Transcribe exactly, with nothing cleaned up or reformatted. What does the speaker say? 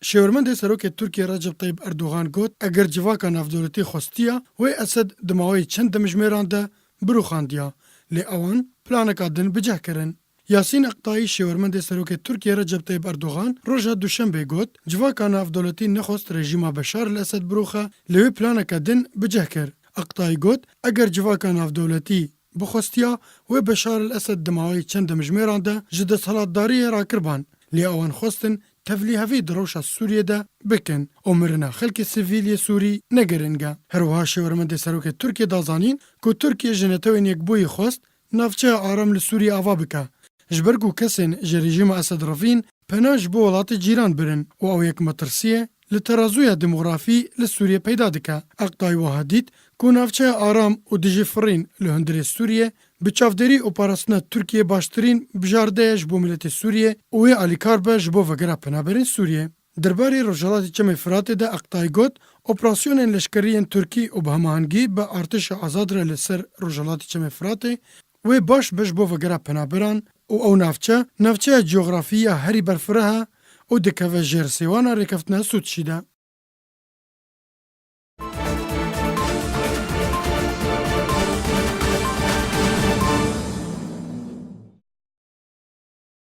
Şêwirmendê Serokê Tirkiyê Recep Tayyip Erdogan got, eger civaka navdewletî xwestiya, wê Esed di maweyî çend demjimêran de birûxandiya, lê ewan planeka din bi cih kirin. Yasîn Eqtayî, şêwirmendê Serokê Tirkiyê Recep Tayyip Erdogan, roja Duşembê got, civaka navdewletî nexwest rejîma Beşar el Esed birûxe, lê wê planeke din bi cih kir. Eqtayî got, eger civaka navdewletî bixwestiya, wê Beşar el Esed di maweyî çend demjimêran de ji desthilatdariyê rakirban, lê ewan xwestin tevlîhevî di rewşa Sûriyê de bikin û mirina xelkê sivîl yê Sûrî ne giring e. Her wiha şêwirmendê Serokê Tirkiyê da zanîn ku Tirkiye ji Netewên Yekbûyî xwest navçeya aram li Sûriyê ava bike, ji ber ku kesên ji rejîma Esed revîn pena ji bo welatê cîran birin û ew yek metirsiyê li terazûya demografî li Sûriyê peyda dike. Eqtayî wiha dît ku navçeya aram û dijî firîn li hundirê Sûriyê bi çavdêrî û parastina Tirkiyê baştirîn bijardeyê ji bo miletê Sûriyê û wê alîkar be ji bo vegera penaberên Sûriyê. Derbarê Rojhelatê Çemê Firatê de Eqtayî got, operasyonên leşkerî yên Tirkî û bi hemahengî bi artêşa azad re li ser Rojhelatê Çemê Firatê wê baş be ji bo vegera penaberan û ew navçe, navçeya cografî ya herî berfireh e û dikeve jêr sêwana rêkeftina Sûtçî de.